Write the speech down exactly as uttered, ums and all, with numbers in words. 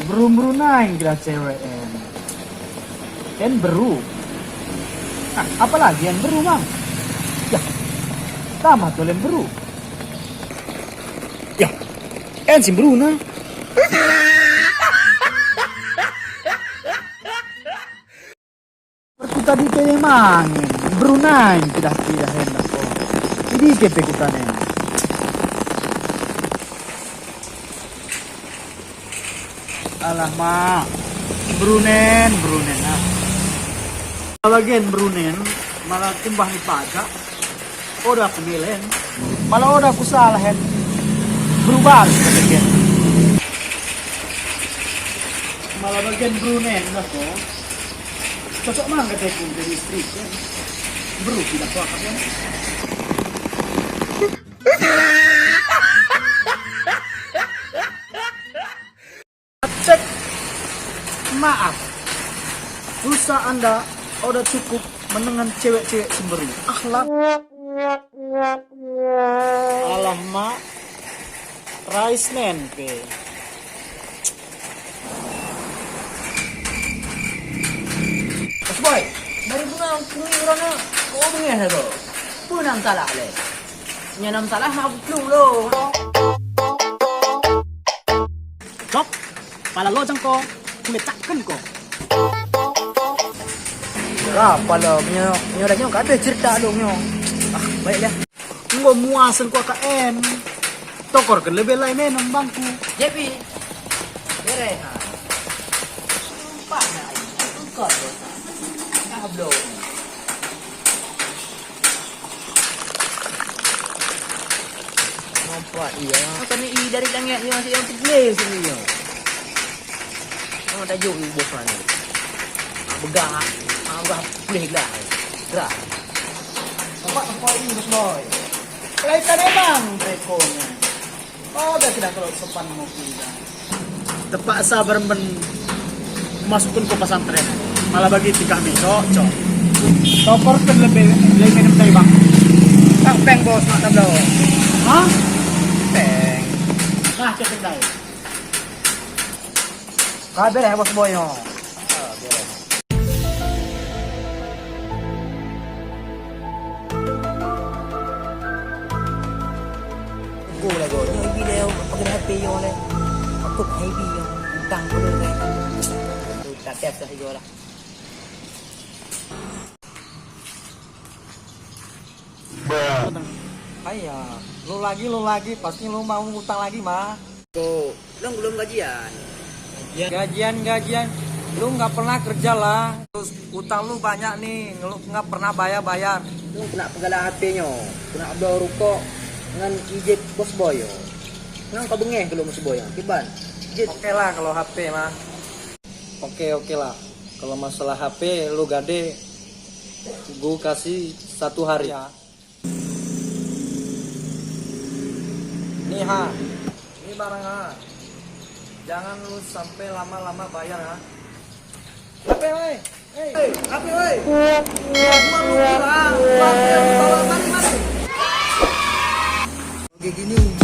Bru-bru na nyang kira cewek en. En bru. Nah, apalagi en bru, Mang? Yah, tamah tu lem bru. Yah, en si bru na. Perkuta di keu memang, Brunei, pidah-pidah hendak ko. Jadi ke perkuta ni. Alah, Mak. Brunen, Brunen, ah. Bagian Brunen, malah kumbah ni pajak. Oda ku milen. Malah oda ku salah, hen. Berubah, kata dia. Malah bagian Brunen, dah ko. Cocok mah kata ku jadi istri, ya. Bro, tidak kuat, ya. Cek. Maaf. Pulsa Anda udah cukup menengan cewek-cewek semberi. Akhlak. Alah, Mak. Rice man ke. Bos Boy, dari bunga kuih urang na, kok bengeh tu? Peue nam salah le? Nyan nam salah mak buklung lo. Cok, pala lo jangko, kulit takkan ko. Ka pala nyoe, nyoe dah nyoe ka ada cerita dong nyoe. Ah, baik dah. Engko mua sengkok K N. Tokor ke lebih lain eh nang bangku. J P. Beres ha. Sumpah nak ai. Engkau tu. Dah belum. Nampak iya. Kami i dari langit ni masih yang tegleh sini ya. Oh, tajuk ni bos ni. Ah, begah. Ah, begah boleh gelah. Gerak. Nampak tempat ini bos boy. Kelaikan emang perekonya. Oh, dah tidak kalau sopan mau pindah. Terpaksa beremben masukkan ke pesantren. Malah bagi tingkah ni, cok, cok. Tokor kan lebih, lebih minum dari bang. Tang peng bos nak tablo. Hah? Peng. Nah, cek kedai. Ka beres bos boy nyoe. Go lah go. Nyoe ibi lé pakai H P yo lé. Aku heavy yo. Utang dulu lé. Tu tak siap dah igo lah. Ayah, lo lagi, lo lagi, pasti lo mau utang lagi mah. Kok, lôn belum gajian. Gajian, gajian, lo nggak pernah kerja lah. Terus utang lo banyak nih, lo nggak pernah bayar-bayar. Lo kena peugala H P nyoe, kena bloe rukok ngan ijép bos boy yo. Nang ka beungéh keu lo meusiboh yo, kiban. Jeuet. Oke lah kalau H P mah. Oke, oke lah. Kalau masalah H P lo gade, gue kasih satu hari. Ya. Ni ha, ni barang ha. Jangan lu sampai lama-lama bayar ha. H P weh. Hei, H P weh. Mari, mari. Oke gini.